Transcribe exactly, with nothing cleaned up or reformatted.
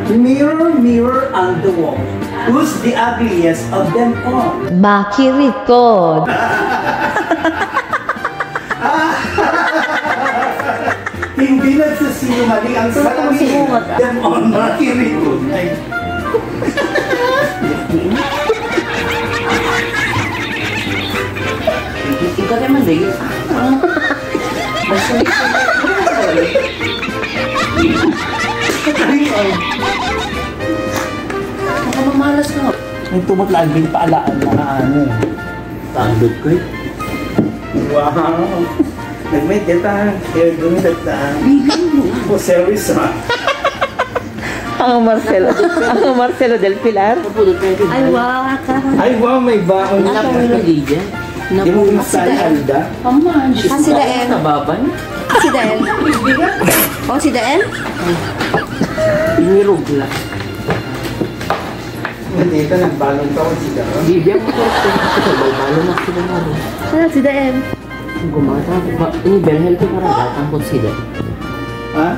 Mirror, mirror on the wall, who's the ugliest of them all? Makirikot. Hindi nagsisinungaling ang salamin. Them all, makirikot. Ay. Ikaw naman, Dave. Basta Nakamamalas ka. May tumot lagi paalaan na ano. Tandog ko eh. Wow. Nagmay kita. Hair doon sa ta. Oh, serious ha. Ang Marcelo, ang Marcelo del Pilar. Ay, wow, ata. Ay, wow, may baon Ang na. Panginoon di dyan. Di mo pinasali, Alda? Paman, Ah, si Dael. Kababan? Si Dael. Oh, si Dael? Inirog lang. Hindi ka, nagbalon ka, si Dael. Bibi, ang mga balbalon na sila nga rin. Ah, si Dael. Gumata, ba, ini Bel Health para batang ko sila. Ha?